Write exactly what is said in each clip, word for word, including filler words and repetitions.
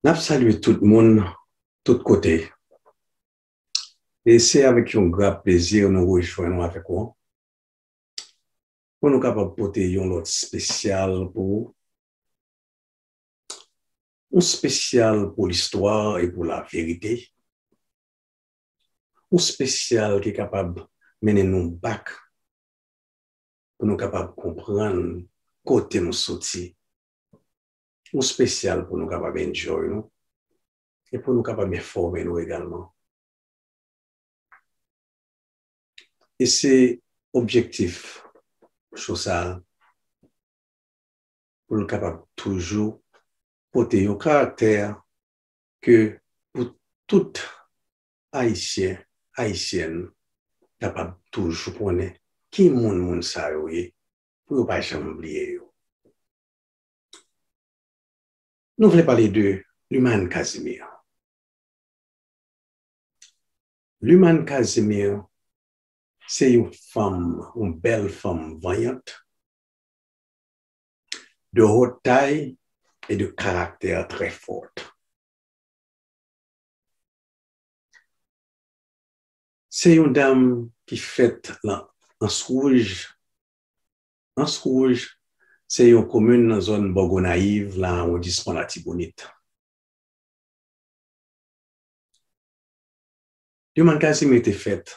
N ap salye tout moun, tout kote. E se avèk yon gra plezi nou rejwenn nou avèk ou, pou nou kapab pote yon lòt espesyal pou ou. Yon espesyal pou listwa e pou laverite. Yon espesyal ki kapab mennen nou back, pou nou kapab konprann kote nou soti. Yon espesyal pou nou kapab enjoy nou e pou nou kapab enfòme nou egalman. E se objektif show sa a, pou l kapab toujou pote yon karaktè ke pou tout Ayisyen, Ayisyèn kapab toujou konnen ki moun moun sa yo ye, pou yo pa janm bliye yo. Nou vle pale de Lumane Casimir. Lumane Casimir se yon fanm, yon bèl fanm vanyant, de haute taille et de caractère très fort. Se yon dam ki fèt lan Anse Rouge. Anse Rouge se yon komin nan zòn Bò Gonayiv, lan awondisman Latibonit. Lumane Casimir te fèt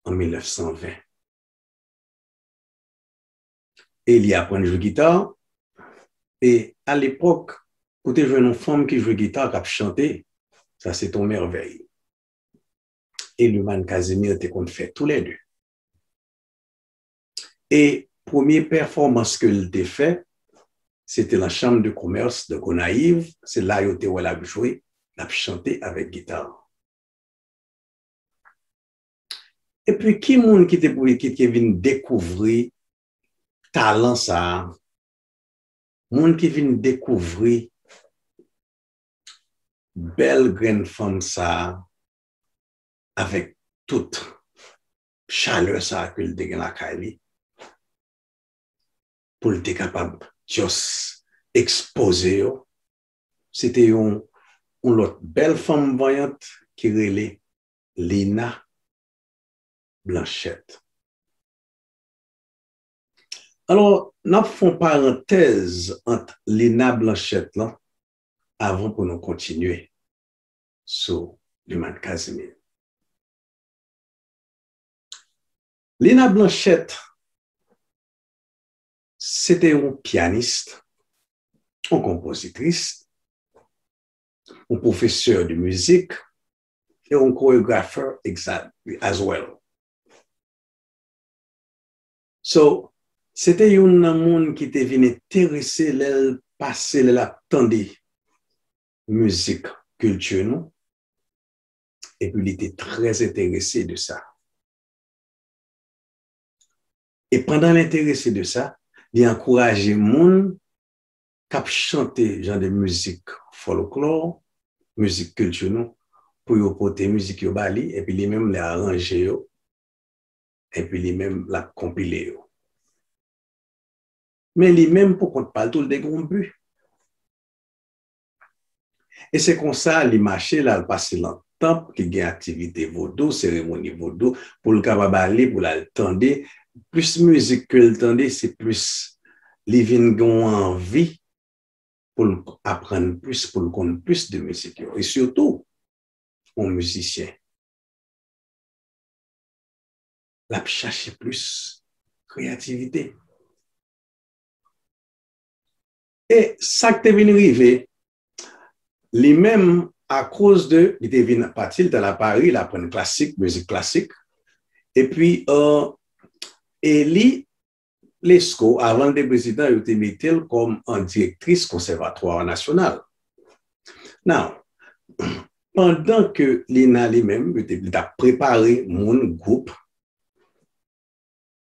an mil nèf san ven. E li aprann jwe gita. E alepòk, pou te jwenn yon fanm ki jwe gita, k ap chante, sa se te yon mèvèy. E Lumane Casimir te konn fè toulède. E premye pèfòmans ke l te fè, se te lan Chambre de Commerce de Gonayiv, se la yo te wè l ap jwe, l ap chante avèk gita. Epi ki moun ki te pou, ki te vin dekouvri talan sa a? Moun ki vin dekouvri bèl grenn fanm sa a avèk tout chalè sa a ke l te gen lakay li, pou l te kapab just ekspoze yo. Se te yon, yon lòt bèl fanm vanyant ki rele Lina Blanchette. Alò, n ap fè yon parantèz ant Lina Blanchette lan avan pou nou kontinye sou Lumane Casimir. Lina Blanchette, se te yon pyanis, yon konpozitris, yon pwofesè de mizik, e yon koregrafè exa-, as well. So, se te youn nan moun ki te vin enterese lè l pase, lè l ap tande mizik kilti nou, epi li te trè enterese de sa. E pandan l enterese de sa, li ankouraje moun k ap chante jan de mizik fòlklò, mizik kilti nou, pou yo pote mizik yo ba li, epi li menm li aranje yo, epi li menm l ap konpile yo. Men li menm pou kont pa l tou, l te gen yon bi. E se konsa li mache, l al pase lan tanp ki gen aktivite vodou, seremoni vodou, pou l kapab ale, pou l al tande. Plis mizik ke l tande, se plis li vin gen yon anvi pou l aprann plis, pou l konn plis de mizik yo. E sitou, yon mizisyen, l ap chache plis kreyativite. E sa k te vin rive, li menm, akoz de, li te vin pati, li t al a Pari, l aprann klasik, mizik klasik. Epi, euh, Elie Lescot, avan l te prezidan, yo te mete l kòm an direktris Konsèvatwa Nasyonal. Now, pandan ke Lina li menm, yo te, li t ap prepare moun, gwoup,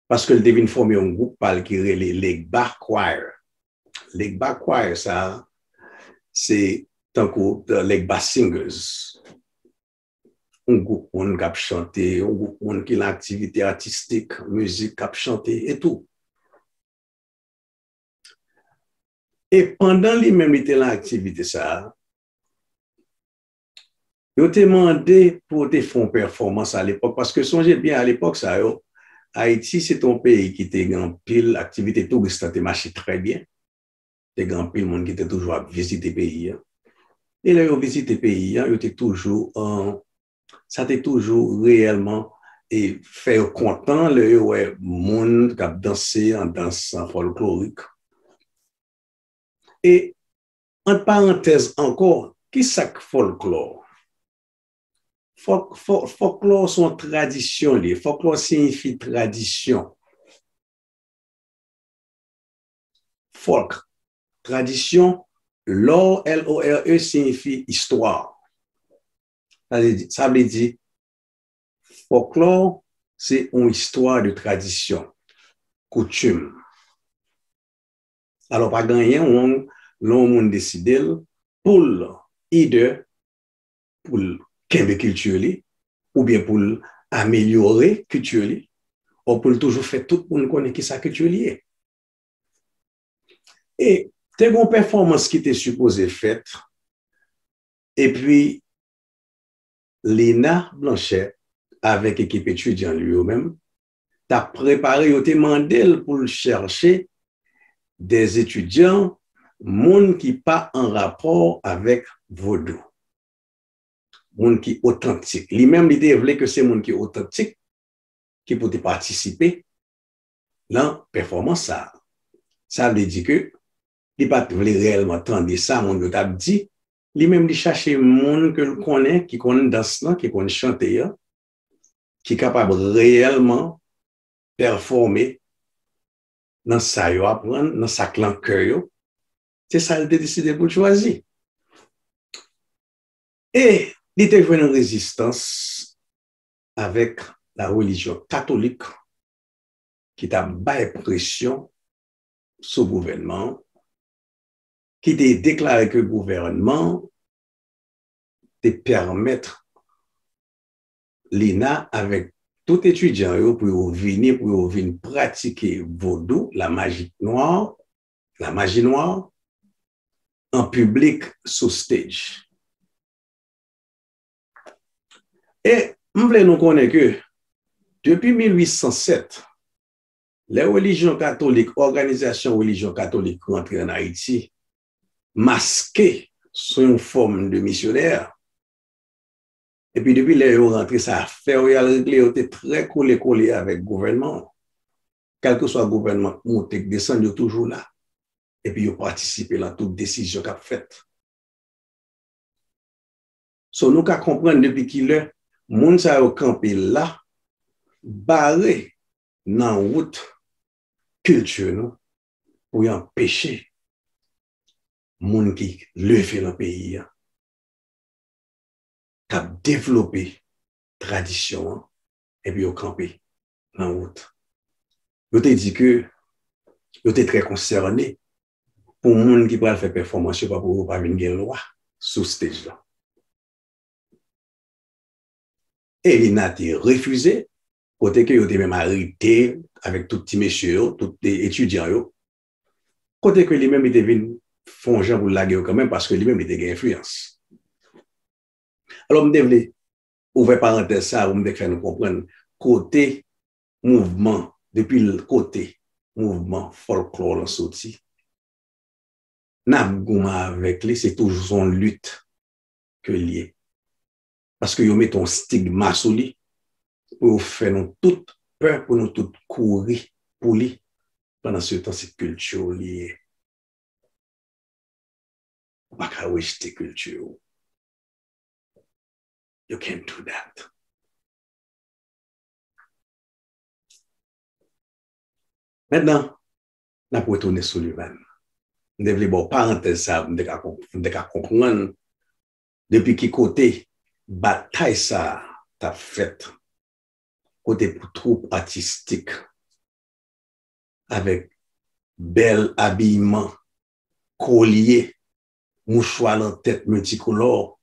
paske l te vin fòme yon gwoup pa l ki rele Legba Choir. Legba Choir sa, se tankou The Legba Singers. Yon gwoup moun k ap chante, yon gwoup moun ki nan aktivite atistik, mizik, k ap chante e tou. E pandan li menm li te nan aktivite sa a, Yo te mande pou yo te fè yon pèfòmans alepòk, paske sonje byen alepòk sa yo, Ayiti se te yon peyi ki te gen anpil aktivite touris lan te mache trè byen. Te gen anpil moun ki te toujou ap vizite peyi a. E lè yo vizite peyi a, yo te toujou, an, sa te toujou reyèlman e fè yo kontan lè yo wè moun k ap danse an dans fòlklorik. E, ant parantèz ankò, ki sa k fòlklò? Fòk, fò-, fòklò se yon tradisyon li ye. Fòklò siyifi tradisyon. Fòlk, tradisyon, lò, L O R E, siyifi istwa. Sa vle di, sa vle di, fòklò se yon istwa de tradisyon, koutim. Alò, pa gen anyen wrong lè yon moun deside l pou l either pou l kenbe kilti li, oubyen pou l amelyore kilti li, ou pou l toujou fè tout moun konnen kisa kilti li ye. E te gen yon pèfòmans ki te sipoze fèt, epi Lina Blanchet avèk ekip etidyan li yo menm t ap prepare, yo te mande l pou l chèche de etidyan, moun ki pa an rapò avèk vodou, moun ki otantik. Li menm, li te vle ke se moun ki otantik ki pou te patisipe nan pèfòmans sa a. Sa vle di ke li pa t vle reyèlman tande sa moun yo t ap di. Li menm, li chache moun ke l konnen, ki konn dans lan, ki konn chante a, ki kapab reyèlman pèfòme nan sa yo aprann, nan sa k lan kè yo. Se sa l te deside pou l chwazi. E li te jwenn rezistans avèk la relijyon katolik ki t ap bay presyon sou gouvènman an, ki te deklare ke gouvènman an te pèmèt Lina avèk tout etidyan yo pou yo vini, pou yo vin pratike vodou, la magie noire, la magie noire, an piblik sou stage. E m vle nou konnen ke depi mil uit san sèt, lè relijyon katolik, òganizasyon relijyon katolik rantre ann Ayiti, maske sou yon fòm de misyonè, epi depi lè yo rantre, sa afè yo y al regle, yo te trè kole kole avèk gouvènman an. Kèlkeswa gouvènman k moute, k desann, yo toujou la. Epi yo patisipe nan tout desizyon k ap fèt. So, nou ka konprann depi kilè moun sa yo kanpe la, bare nan wout kilti nou, pou y anpeche moun ki leve nan peyi a, k ap devlope tradisyon an, epi yo kanpe nan wout. Yo te di ke yo te trè konsène pou moun ki pral fè pèfòmans yo pa, pou yo pa vin gen lwa sou stage la. E Lina te refize, kote ke yo te menm arete avèk tout ti mesye yo, tout etidyan yo, kote ke li menm li te vin fè yon jan pou l lage yo kanmenm, paske li menm li te gen enfliyans. Alò, m te vle ouvè parantèz sa a pou m te fè nou konprann kote mouvman, depi l-, kote mouvman fòlklò lan soti. N ap goumen avèk li, se toujou yon lit ke l ye. Paske yo mete yon stigma sou li, pou yo fè nou tout pè, pou nou tout kouri pou li. Pandan se tan, se kilti w li ye. Ou pa ka rejte kilti w. You can't do that. Mentnan, n ap retounen sou Livan. M te vle ba w parantèz sa a pou m te ka konp-, pou m te ka konprann depi ki kote batay sa a t ap fèt. Kote pou twoup atistik avèk bèl abiman, kolye, mouchwa nan tèt miltikolò.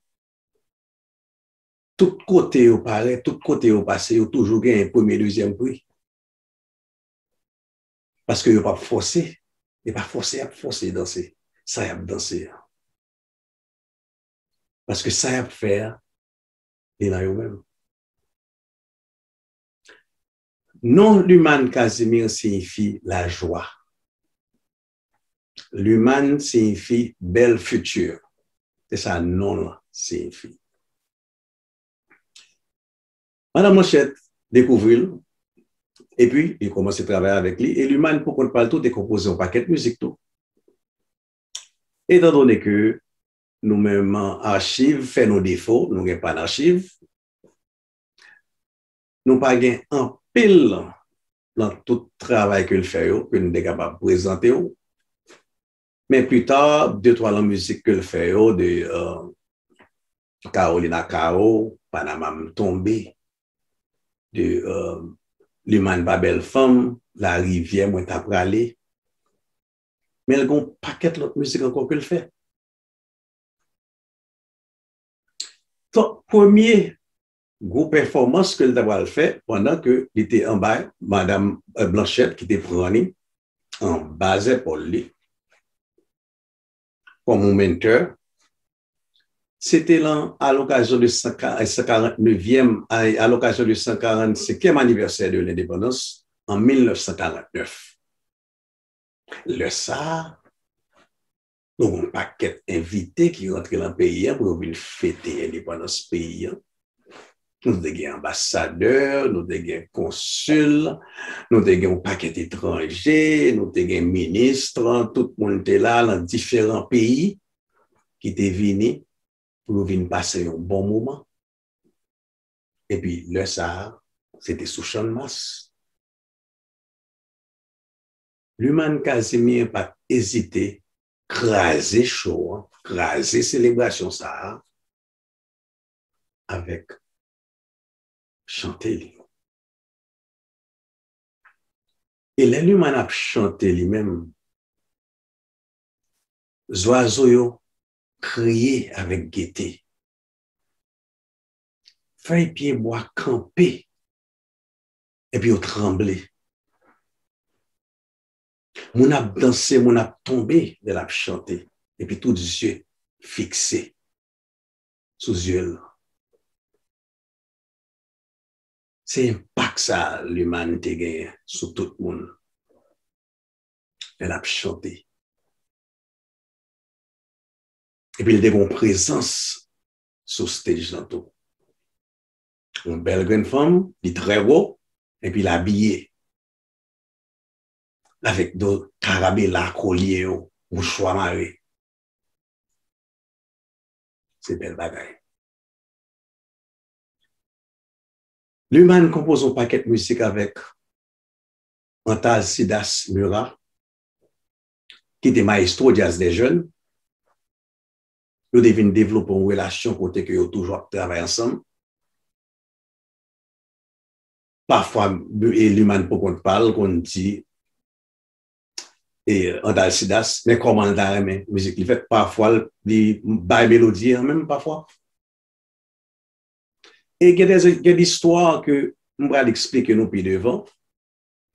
Tout kote yo parèt, tout kote yo pase, yo toujou genyen premye, dezyèm pri. Paske yo p ap fòse. E pa fòse y ap fòse danse. Sa y ap danse a. Paske sa y ap fè a, li nan yo menm. Non Lumane Casimir siyifi lajwa. Lumane siyifi bèl fiti. Se sa non l siyifi. Madanm Blanchette dekouvri l, epi li kòmanse travay avèk li, e Lumane pou kont pa l tou te konpoze yon pakèt mizik tou. Etandone ke nou menm achiv fè nou defo, nou gen pa n achiv, nou pa gen anpil nan tout travay ke l fè yo, ke nou te kapab prezante w. Men pita, de twa lan mizik ke l fè yo, de, euh, Carolina Kao, Panama m tonbe, de, euh, Lumane pa bèl fanm, Larivyè mwen ta prale. Men l gen yon pakèt lòt mizik ankò ke l fè. Donk, premye gwo pèfòmans ke l ta pral fè pandan ke li te anba madanm, euh, Blanchette ki te pran li anba zèpòl li kòm yon mentor, se te lan, a lokazyon de san, san karant nevyèm, a, a lokazyon de san karant senkyèm anivèsè de lendepandans an mil nèf san karant nèf. Lè sa a, nou gen yon pakèt envite ki rantre lan peyi a pou yo vin fete endepandans peyi a. Nou te gen anbasadè, nou te gen konsil, nou te gen yon pakèt etranje, nou te gen minis, tout moun te la lan diferan peyi ki te vini pou yo vin pase yon bon moman. Epi lè sa a, se te sou Channmas. Lumane Casimir pa t ezite kraze cho an, kraze selebrasyon sa a avèk chante li. E lè Lumane ap chante li menm, zwazo yo kriye avèk gete. Fèy pyebwa kanpe, epi yo tranble. Moun ap danse, moun ap tonbe lè l ap chante, epi tout zye fikse sou zye l. Se enpak sa Lumane te genyen sou tout moun lè l ap chante. Epi l te gen yon prezans sou stage lan tou. Yon bèl grenn fanm, li trè gwo, epi l abiye avèk do karabela, kolye yo, mouchwa mare. Se bèl bagay. Lumane konpoze yon pakèt mizik avèk Antalcidas Murat, ki te mayestwo Djaz dè Jèn. Yo te vin devlope yon relasyon kote ke yo toujou ap travay ansanm. Pafwa, e Lumane pou kont pa l konn di, e, Antalcidas, men kòman l ta renmen mizik li fèt. Pafwa, l, li bay melodi an menm pafwa. E gen de, gen de istwa ke m pral eksplike nou pi devan,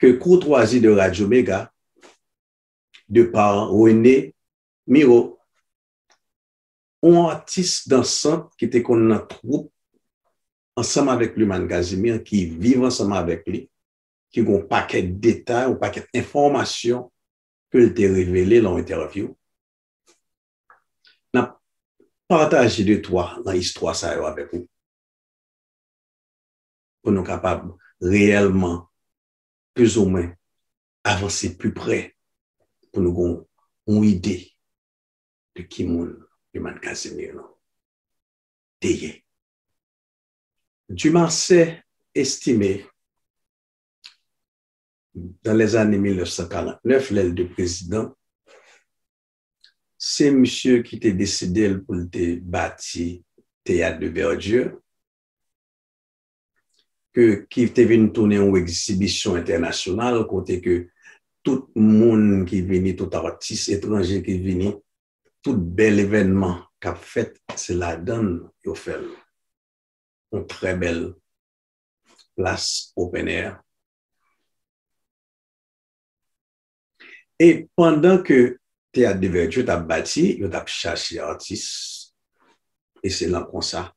ke Courtoisie de Radio Mega, de par René Miro, yon atis dansant ki te konn nan twoup ansanm avèk Lumane Casimir, ki viv ansanm avèk li, ki gen yon pakèt detay, yon pakèt enfòmasyon ke l te revele lan yon entèvyou. N ap pataje de twa nan istwa sa yo avèk ou, pou nou kapab reyèlman, plizoumwen, avanse pi pre, pou nou gen yon ide de ki moun Lumane Casimir lan te ye. Dumarsais Estimé, dans les années mil nèf san karant nèf, lè l te prezidan, se misye ki te deside l pou l te bati Théâtre de Verdure, ke, ki te vin tounen yon egzibisyon entènasyonal, kote ke tout moun ki vini, tout atis etranje ki vini, tout bèl evènman k ap fèt, se ladan l yo fè l. Yon trè bèl plas open air. E pandan ke Théâtre de Verdure t ap bati, yo t ap chache atis. E se lan konsa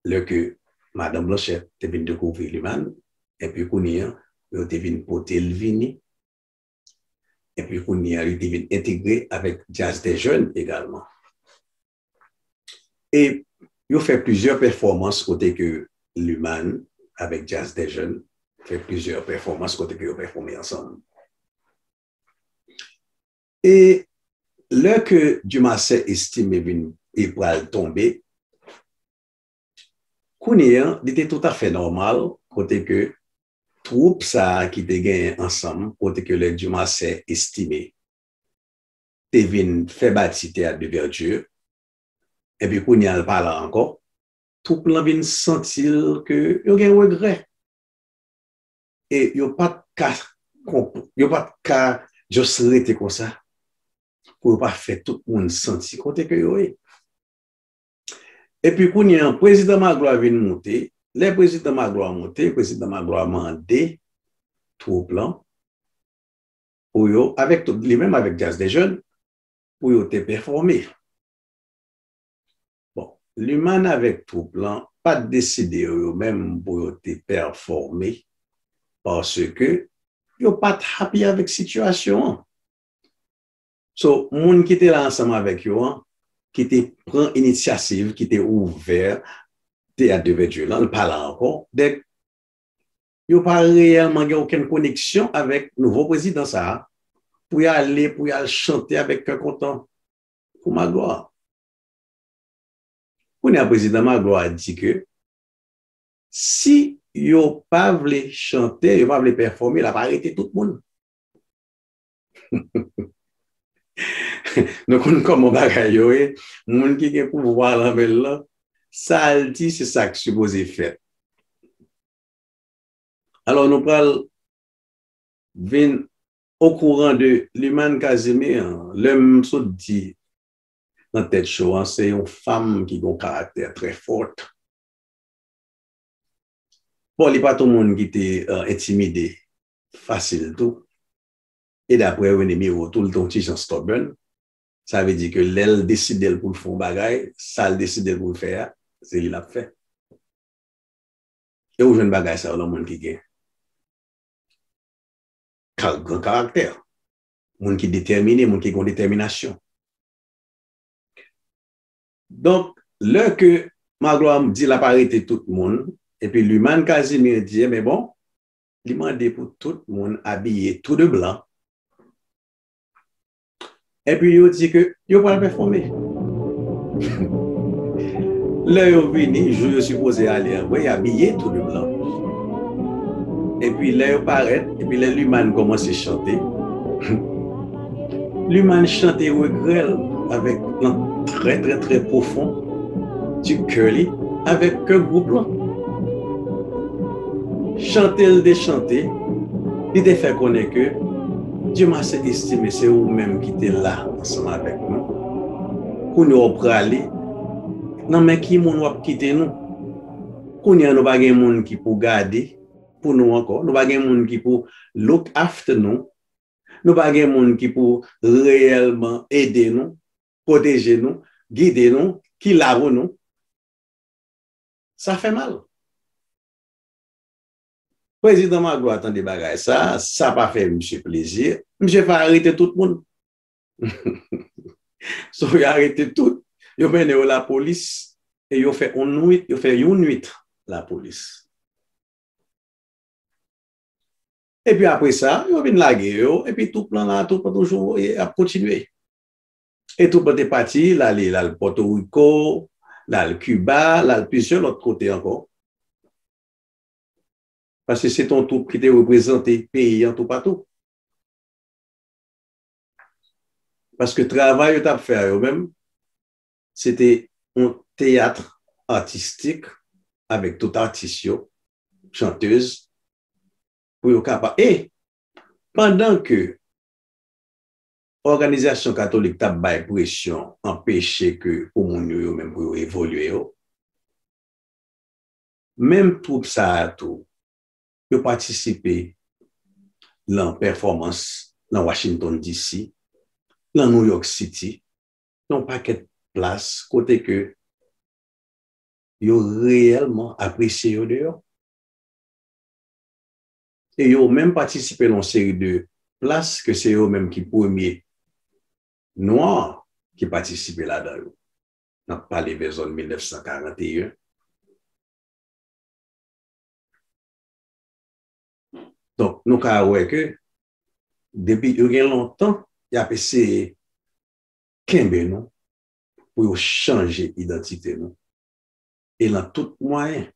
lè ke Madan Blanchette te vin dekouvri Luman, epi kounye a, yo te vin pote l vini, epi kounye a, li te vin entegre avèk Jazz des Jeunes egalman. E yo fè plizyè pèfòmans kote ke Luman avèk Jazz des Jeunes fè plizyè pèfòmans kote ke yo pèfòme ansanm. E lè ke Dumarsais Estimé vin e pral tonbe, kounye a, li te toutafè nòmal kote ke twoup sa a ki te genyen ansanm, kote ke lè Dumarsais Estimé te vin fè bati Théâtre de Verdure, epi kounye a l pa la ankò, twoup lan vin santi l ke yo gen regrè. E yo pa t ka konp-, yo pa t ka just rete konsa pou yo pa fè tout moun santi kote ke yo ye. Epi kounye a, prezidan Magloire vin moute. Lè prezidan Magloire moute, prezidan Magloire mande twoup lan pou yo, avèk tout, li menm avèk Jazz des Jeunes, pou yo te pèfòme. Bon, Luman avèk twoup lan pa t deside yo, yo menm pou yo te pèfòme, paske yo pa t happy avèk sitiyasyon an. So, moun ki te la ansanm avèk yo an, ki te pran inisyativ, ki te ouvè Teyat de Verdure lan, l pa la ankò. Donk, yo pa reyèlman gen okenn koneksyon avèk nouvo prezidan sa a, pou y ale, pou y al chante avèk kè kontan pou Magloire. Kounye a, prezidan Magloire di ke si yo pa vle chante, yo pa vle pèfòme, l ap arete tout moun. Nou konn kòman bagay yo ye. Moun ki gen pouvwa lan men l lan, sa l di, se sa k sipoze fèt. Alò, nou pral vin okouran de Luman Casimir, lè m sot di nan tèt cho an, se yon fanm ki gen yon karaktè trè fòt. Bon, li pa t yon moun ki te, euh, entimide fasil tou. E daprè René Mireau tou, li te yon ti jan stubborn. Sa vle di ke lè l deside l pou l fè yon bagay, sa l deside l pou l fè a, se li l ap fè. E ou jwenn bagay sa yo nan moun ki gen kal-, gran karaktè. Moun ki detèmine, moun ki gen detèminasyon. Donk, lè ke Magloire di l ap arete tout moun, epi Luman Casimir di, enben bon, li mande pou tout moun abiye tou de blan. Epi yo di ke yo pral pèfòme. Lè yo vini, jou yo sipoze ale an, vre, y abiye tou de blan. Epi lè yo parèt, epi lè Luman kòmanse chante, Luman chante regrè l avèk, nan trè, trè, trè pwofon di kè li, avèk kè gwoup lan. Chante l te chante, li te fè konnen ke Dieu m'a si estimé, se ou menm ki te la ansanm avèk nou. Kounye a w prale, nan men ki moun w ap kite nou? Kounye a nou pa gen moun ki pou gade pou nou ankò, nou pa gen moun ki pou look after nou, nou pa gen moun ki pou reyèlman ede nou, pwoteje nou, gide nou, ki la pou nou. Sa fè mal. Prezidan Magloire tande bagay sa, sa pa fè misye plezi. Misye fè arete tout moun. So, yo arete tout, yo mennen yo lapolis, e yo fè yon nwit, yo fè yon nwit lapolis. Epi apre sa, yo vin lage yo, epi twoup lan la, twoup lan toujou, e, ap kontinye. E twoup lan te pati, l ale, l al Pòtoriko, l al Kiba, l al plizyè lòt kote ankò. Paske se te yon twoup ki te reprezante peyi an toupatou. Paske travay yo t ap fè a yo menm, se te yon teyat atistik avèk tout atis yo, chantèz, pou yo kapab. E pandan ke òganizasyon katolik t ap bay presyon, anpeche ke pou moun yo, yo menm pou yo evolye yo, menm twoup sa a tou, yo patisipe lan pèfòmans lan Washington D C, lan New York City, nan yon pakèt plas kote ke yo reyèlman apresye yo deyò. E yo menm patisipe nan yon seri de plas ke se yo menm ki premye nwa ki patisipe ladan yo. N ap pale vè zòn mil nèf san karant e yen. Donk, nou ka wè ke depi yo gen lontan, y ap eseye kenbe nou pou yo chanje idantite nou. E nan tout mwayen.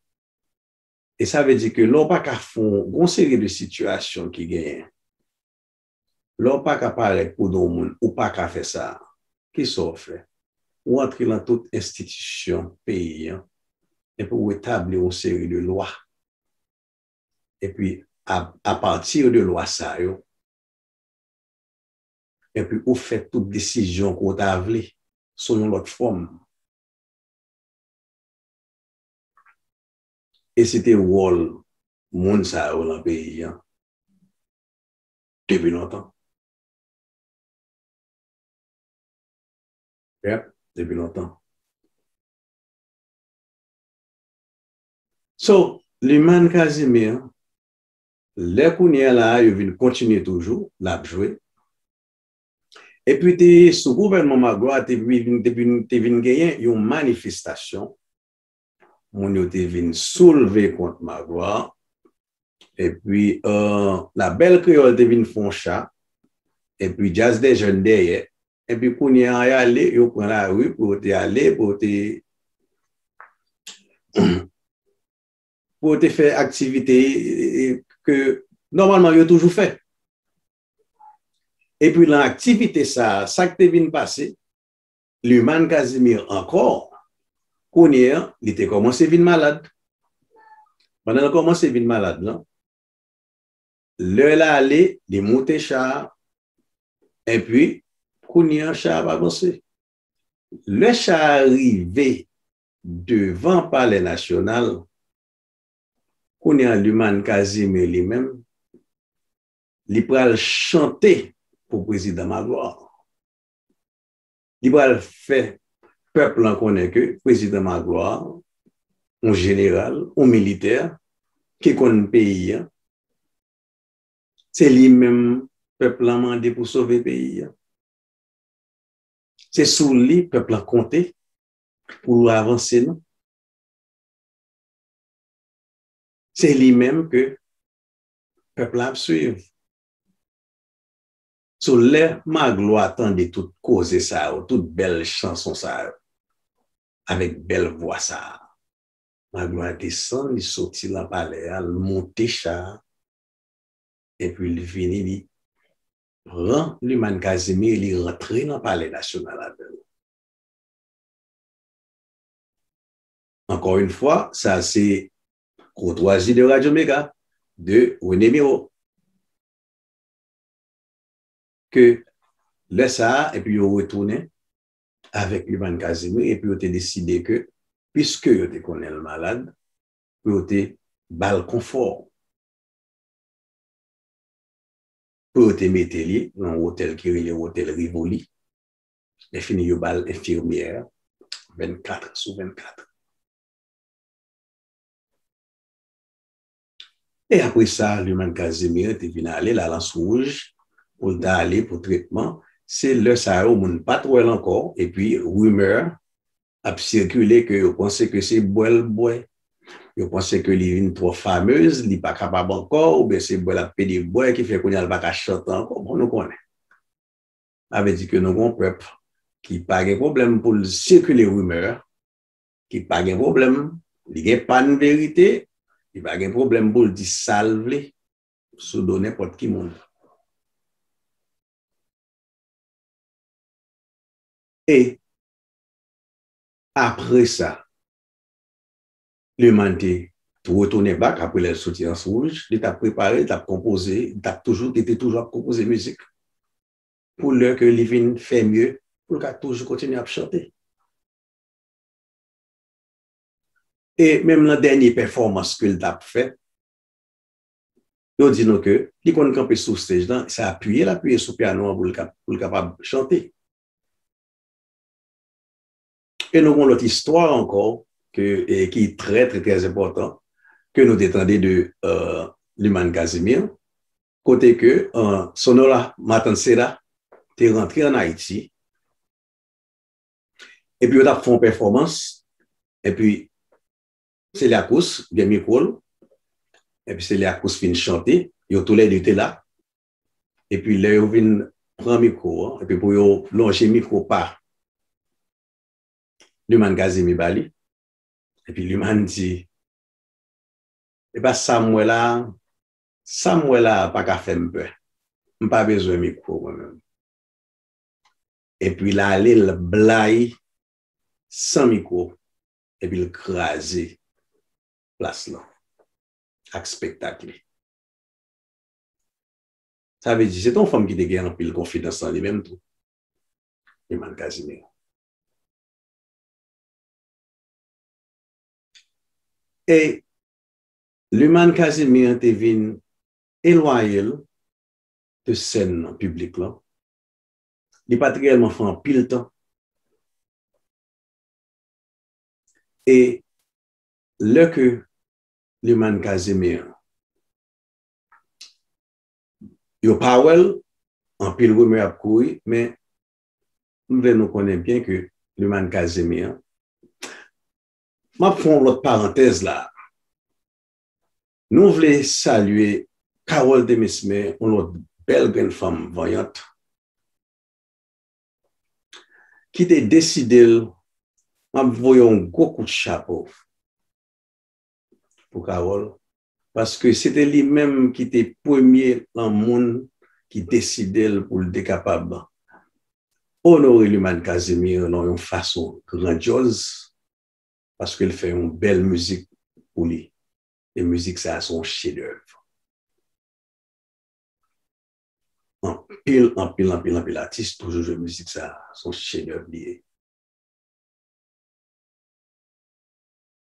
E sa vle di ke lè w pa ka fè yon, yon seri de sitiyasyon ki genyen, lè w pa ka parèt pou de moun, ou pa ka fè sa, kisa w fè? Ou antre nan tout enstitisyon peyi an, epi ou etabli yon seri de lwa. Epi, a, apati de lwa sa yo, epi ou fè tout desizyon ke w ta vle sou yon lòt fòm. E se te wòl moun sa yo nan peyi an depi lontan. Yep, depi lontan. So, Luman Casimir, lè kounye a la a, yo vin kontinye toujou, l ap jwe. Epi te sou gouvènman Magloire, te vin, te vin, te vin genyen yon manifestasyon. Moun yo te vin soulve kont Magloire. Epi, euh, La Belle Créole te vin fè yon cha. Epi Jazz des Jeunes dèyè. Epi kounye a, y ale, yo pran lari pou yo te ale, pou yo te, pou yo te fè aktivite, e, e, ke nòmalman yo toujou fè. Epi nan aktivite sa a, sa k te vin pase, Luman Casimir ankò, kounye a, li te kòmanse vin malad. Pandan l kòmanse vin malad lan, lè l ale, li moute cha a, epi kounye a, cha a pa vanse. Lè cha a rive devan Palè Nasyonal, kounye a, Luman Casimir li menm, li pral chante pou prezidan Magloire. Li pral fè pèp lan konnen ke prezidan Magloire, yon jeneral, yon militè ki konn peyi a, se li menm pèp lan mande pou sove peyi a. Se sou li pèp lan konte pou l avanse, non. Se li menm ke pèp la ap swiv. So, lè Magloire tande tout koze sa yo, tout bèl chanson sa yo, avèk bèl vwa sa a, Magloire desann, li soti nan palè a, l moute cha a, epi l vini, li pran Luman Casimir, li rantre nan Palè Nasyonal avè l. Encore une fois, sa se Courtoisie de Radio Mega, de René Miro. Ke lè sa a, epi yo retounen avèk Luman Casimir, epi yo te deside ke, piske yo te konnen l malad, pou yo te ba l konfò. Pou yo te mete li nan yon otèl ki rele otèl Rivoli. Lè fini, yo ba l enfimyè vennkat sou vennkat. E apre sa, Luman Casimir te vin ale Lalans Wouj pou l ta ale pou tretman. Se lè sa yo, moun pa t wè l ankò, epi rimè ap sikile ke yo panse ke se bwè l bwè. Yo panse ke li vin twò famez, li pa kapab ankò, oubyen se bwè l ap pede bwè ki fè kounye a l pa ka chante ankò. Bon, nou konnen. Sa vle di ke nou gen yon pèp ki pa gen pwoblèm pou l sikile rimè, ki pa gen pwoblèm, li gen pa n verite, li pa gen pwoblèm pou l di sa l vle sou do nenpòt ki moun. E apre sa, Luman te tou retounen bak, apre lè l soti Lans Wouj, li t ap prepare, li t ap konpoze, li t ap toujou, li te toujou ap konpoze mizik. Pou lè ke li vin fè mye, pou l ka toujou kontinye ap chante. E menm nan dènye pèfòmans ke l t ap fè, yo di nou ke li konn kanpe sou stage lan, se apiye l apiye sou pyano an pou l ka, pou l kapab chante. E nou gen yon lòt istwa ankò, ke, e ki trè, trè, trè enpòtan, ke nou te tande de, euh, Lumann Casimir, kote ke, euh, Sonora Matancera te rantre ann Ayiti, epi yo t ap fè yon pèfòmans, epi Celia Cruz gen mikwo l, epi Celia Cruz fin chante, yo toulède te la, epi lè yo vin pran mikwo an, epi pou yo lonje mikwo pa Lumann Casimir ba li, epi Lumann di, "E pa sa m wè la, sa m wè la pa ka fè m pè. M pa bezwen mikwo mwen menm." Epi l ale, l blayi san mikwo, epi l kraze plas lan ak espektak li. Sa vle di, se te yon fanm ki te gen anpil konfidans nan li menm tou. Lumann Casimir. E Lumann Casimir te vin elwaye l de sèn nan, piblik lan. Li pa t reyèlman fè anpil tan. E lè ke Lumann Casimir, yo pa wè l, anpil rimè ap kouri, men m vle nou konnen byen ke Lumann Casimir, m ap fè yon lòt parantèz la. Nou vle salye Carole Demesmin, yon lòt bèl grenn fanm vanyant, ki te deside l, m ap voye yon gwo kout chapo pou Carole, paske se te li menm ki te premye nan moun ki deside l pou l te kapab onore Lumann Casimir nan yon fason grandyòz, paske l fè yon bèl mizik pou li. E mizik sa a se yon chedèv. Anpil, anpil, anpil, anpil atis toujou jwe mizik sa a. Se yon chedèv li ye.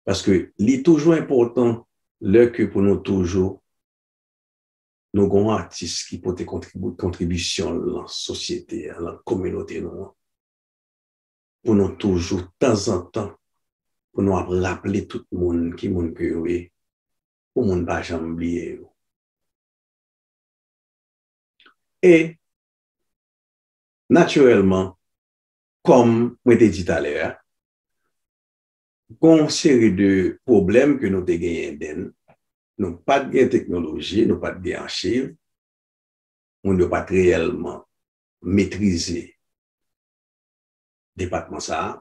Paske li toujou enpòtan lè ke pou nou toujou, nou gen yon atis ki pote kontribi-, kontribisyon l nan sosyete a, nan kominote nou an. Pou nou toujou, tanzantan, pou nou ap raple tout moun ki moun ke yo ye, pou moun pa janm bliye yo. E, natirèlman, kòm mwen te di talè a, gon seri de pwoblèm ke nou te genyen den, nou pa t gen teknoloji, nou pa t gen achiv, moun yo pa t reyèlman metrize depatman sa a.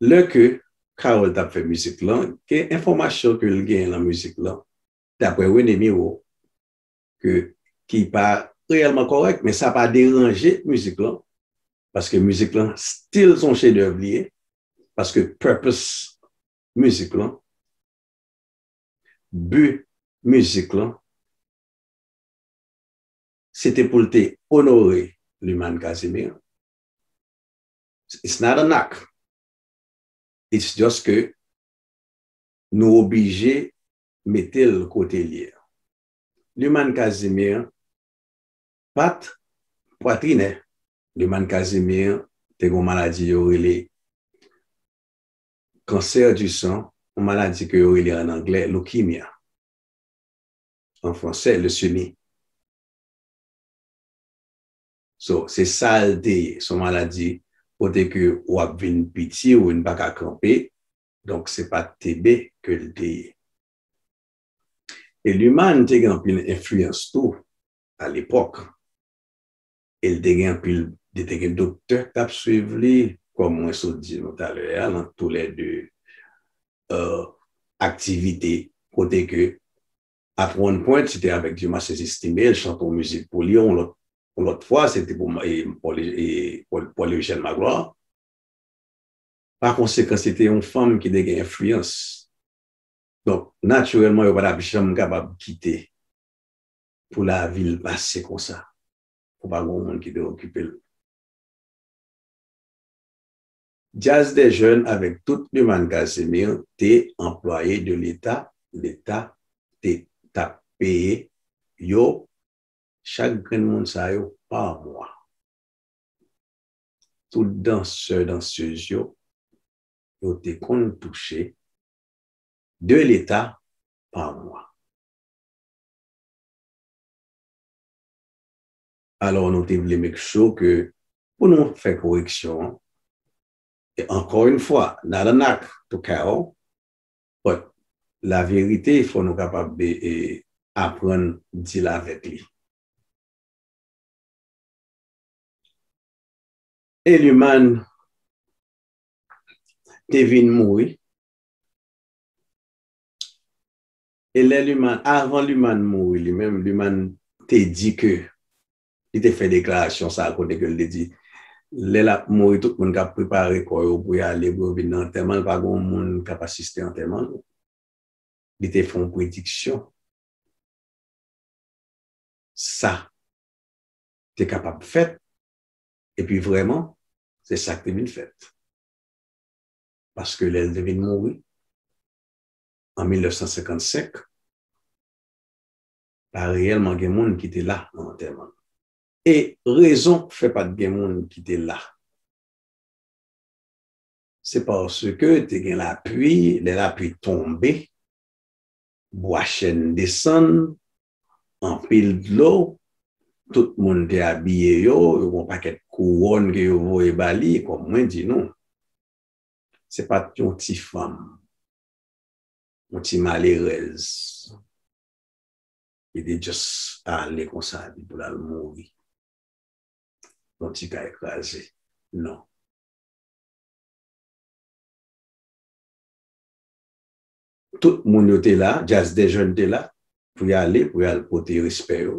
Lè ke Carole t ap fè mizik lan, gen enfòmasyon ke l genyen nan mizik lan, daprè René Miro, ke, ki pa reyèlman kòrèk, men sa pa deranje mizik lan, paske mizik lan still se yon chedèv li ye, paske purpose mizik lan, bi mizik lan, se te pou l te onore Lumann Casimir. It's not a knock. It's just ke nou oblije mete l kote l ye a. Lumann Casimir pa t pwatrinè. Lumann Casimir te gen yon maladi yo rele cancer du sang, yon maladi ke yo rele an anglè leukemia. An fransè, leucémie. So, se sa l te ye. Se yon maladi kote ke w ap vin piti, ou vin pa ka kanpe. Donk, se pa T B ke l te ye. E Lumann te gen anpil enfliyans tou, alepòk. E l te gen anpil, li te gen doktè k t ap swiv li, kòm mwen sot di nou talè a, nan toulède, euh, aktivite, kote ke, at one point, se te avèk Dumas Sezistime, l chante yon mizik pou li, yon lòt, yon lòt fwa, se te pou, e, Paul, e, Paul, Paul Eugène Magloire. Pa konsekan, se te yon fanm ki te gen enfliyans. Donk, natirèlman, yo pa t ap janm kapab kite pou lavi l pase konsa, pou pa gen yon moun ki te okipe l. Djaz dè jèn avèk tout Lumann Casimir te anplwaye de Leta, Leta te, t ap peye yo, chak grenn moun sa yo pa mwa. Tout dansè, dansez yo, yo te konn touche de leta pa mwa. Alò, nou te vle make sure ke pou nou fè koreksyon an, e ankò yon fwa, not a knock to Carol, but la verite, fò nou kapab e, e, aprann deal avèk li. Eliman te vin mouri. E lè Liman, avan Liman mouri li menm, Liman te di ke li te fè deklarasyon sa a kote ke l te di, lè l ap mouri, tout moun k ap prepare kò yo pou y ale, pou yo vin nan antèman l, pa gen moun k ap asiste antèman l. Li te fè yon prediksyon. Sa te kapab fèt, epi vrèman, se sa k te vin fèt. Paske lè l te vin mouri, an mil nèf san senkannsenk, pa reyèlman gen moun ki te la nan antèman l. E rezon k fè pa t gen moun ki te la, se paske te gen lapli, lè lapli tonbe, bwa chèn desann, anpil dlo, tout moun te abiye yo, yo gen yon pakèt kouwòn ke yo voye ba li, kòm mwen di nou. Se pa t yon ti fanm, yon ti malerèz. Li te just ale konsa, epi pou l al mouri. Yon ti kay kraze. Non. Tout moun yo te la, Jazz des Jeunes te la, pou y ale, pou y al pote respè yo.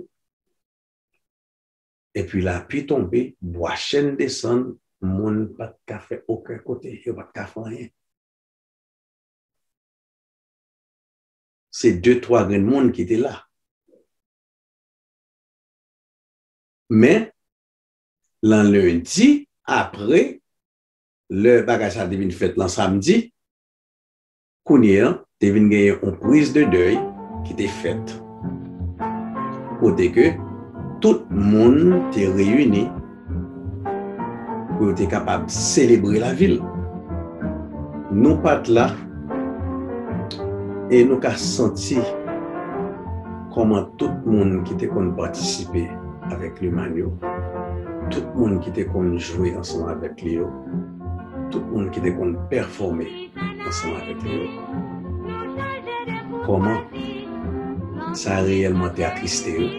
Epi lapli tonbe, bwa chèn desann, moun pa t ka fè okenn kote, yo pa t ka fè anyen. Se de, twa grenn moun ki te la. Men, lan lendi, apre, lè bagay sa te vin fèt lan samdi, kounye a, te vin genyen yon priz de dèy ki te fèt. Kote ke tout moun te reyini pou yo te kapab selebre lavi l. Nou pa t la, e nou ka santi kòman tout moun ki te konn patisipe avèk Liman yo, tout moun ki te konn jwe ansanm avèk li yo, tout moun ki te konn pèfòme ansanm avèk li yo, kòman sa reyèlman te atriste yo,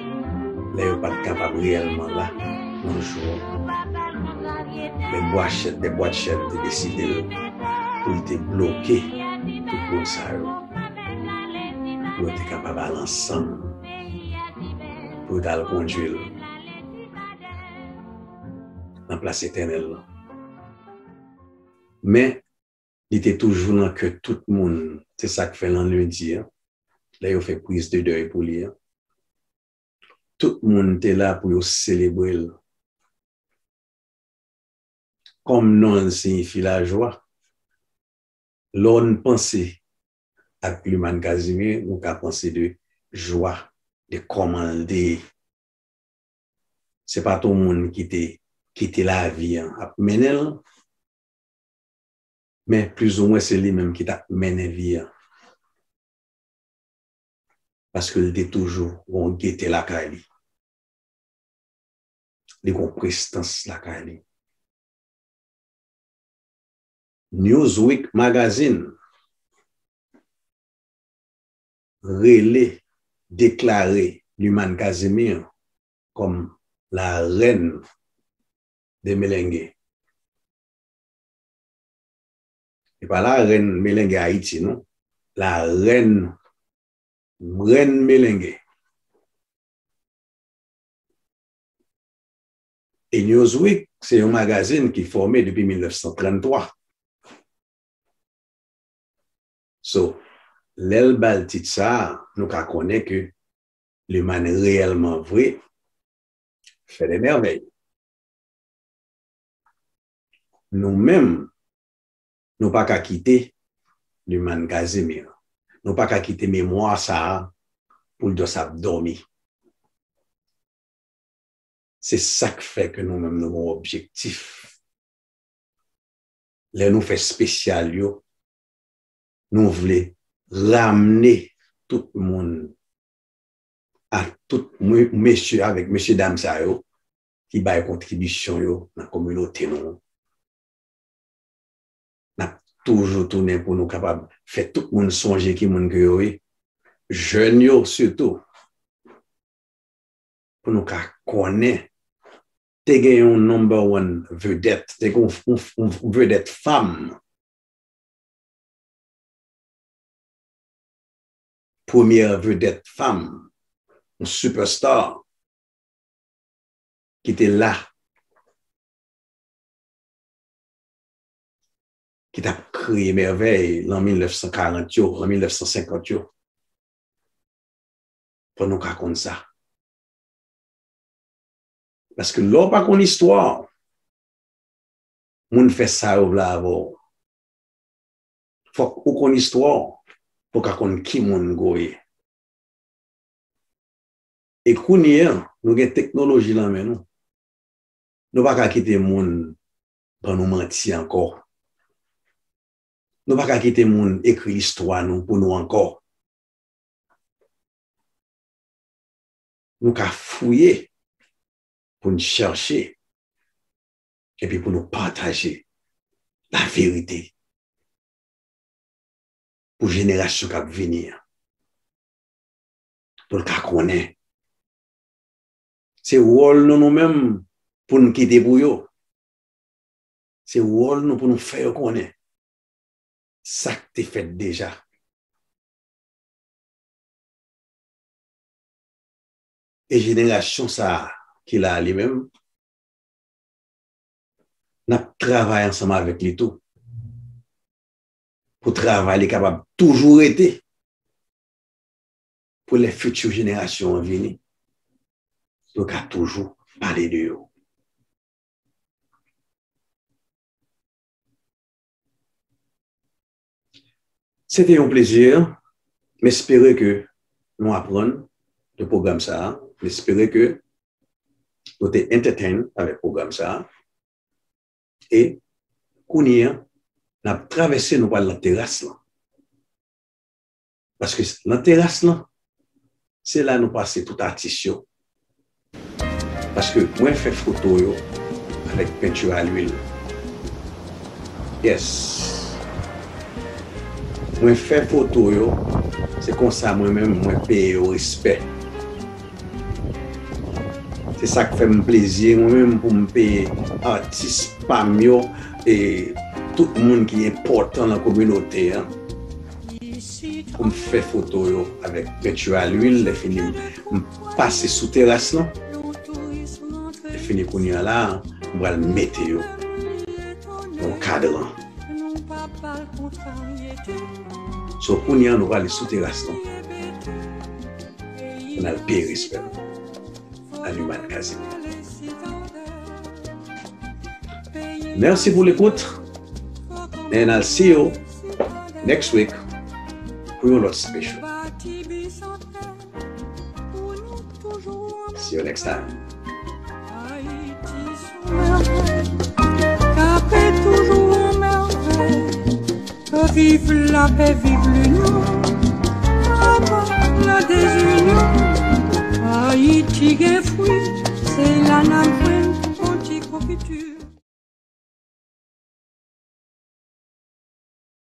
lè yo pa t kapab reyèlman la nan jou an. Lè bwa chèn, lè bwat chèn te deside l pou l te bloke tout moun sa yo, pou yo te kapab al ansanm, pou yo t al kondui l nan plas etènèl lan. Men, li te toujou nan kè tout moun. Se sa k fè lan lendi an, lè yo fè priz de dèy pou li an, tout moun te la pou yo selebre l. Kòm non l siyifi lajwa, lè n panse ak Liman Casimir, nou ka panse de jwa, de kòman l te ye. Se pa t yon moun ki te kite lavi an ap mennen l, men plizoumwen se li menm ki t ap mennen vi an. Paske l te toujou gen yon gete lakay li. Li gen yon prestans lakay li. Newsweek Magazine rele, deklare Liman Casimir kòm la reine de melengue. E pa la rèn melenge Ayiti, non. La rèn, rèn melenge. E Newsweek, se yon magazin ki fòme depi mil nèf san tranntwa. So, lè l ba l tit sa a, nou ka konnen ke Liman reyèlman vre fè de mèvèy. Nou menm, nou pa ka kite Liman Casimir. Nou pa ka kite memwa sa a pou l just ap dòmi. Se sa k fè ke nou menm nou gen yon objektif. lè nou fè espesyal yo, nou vle ramne tout moun, a tout mwen- mesye avèk mesye dam sa yo ki bay kontribisyon yo nan kominote nou. N ap toujou tounen pou nou kapab fè tout moun sonje ki moun ke yo ye. Jèn yo sitou, pou nou ka konnen, te gen yon number one vedèt, te gen yon, yon, yon vedèt fanm. Premyè vedèt fanm, yon superstar, ki te la, ki t ap kreye mèvèy lan mil nèf san karant yo, lan mil nèf san senkant yo. Fò nou ka konn sa. Paske lè w pa konn istwa w, moun fè sa yo vle avè w. Fòk ou konn istwa w pou w ka konn ki moun ke w ye. E kounye a, nou gen teknoloji lan men nou. Nou pa ka kite moun ban nou manti ankò. Nou pa ka kite moun ekri istwa nou pou nou ankò. Nou ka fouye pou n chache epi pou nou pataje laverite pou jenerasyon k ap vini an, pou l ka konnen. Se wòl nou, nou menm, pou n kite pou yo. Se wòl nou pou nou fè yo konnen sa k te fèt deja. E jenerasyon sa a ki la a li menm, n ap travay ansanm avèk li tou. Pou travay li kapab toujou rete. Pou lè fiti jenerasyon an vini, yo ka toujou pale de yo. Se te yon plezi. M espere ke nou aprann de pwogram sa a. M espere ke nou te entertain avèk pwogram sa a. E kounye a, n ap travèse, nou pral nan teras lan. Paske nan teras lan, se la nou pase tout atis yo. Paske mwen fè foto yo avèk penti a lwil. Yes. Mwen fè foto yo, se konsa mwen menm, mwen peye yo respè. Se sa k fè m plezi, mwen menm, pou m peye atis pa m yo, e tout moun ki enpòtan nan kominote an, pou m fè foto yo avèk penti a lwil. Lè fini, m pase sou teras lan. Lè fini, kounye a la, m pral mete yo nan yon kadran. So, kounye a, nou prale sou teras lan. Pou n al peye respè nou. Animal Casimir. Merci pour l'écoute. And I'll see you next week pou yon lòt special. See you next time. Ayiti sou mèvèy, kape toujou an mèvèy. Viv lapè, viv linyon. Apa nan dezinyon. Ayiti gen fwi, se la n ap jwenn yon ti konfiti.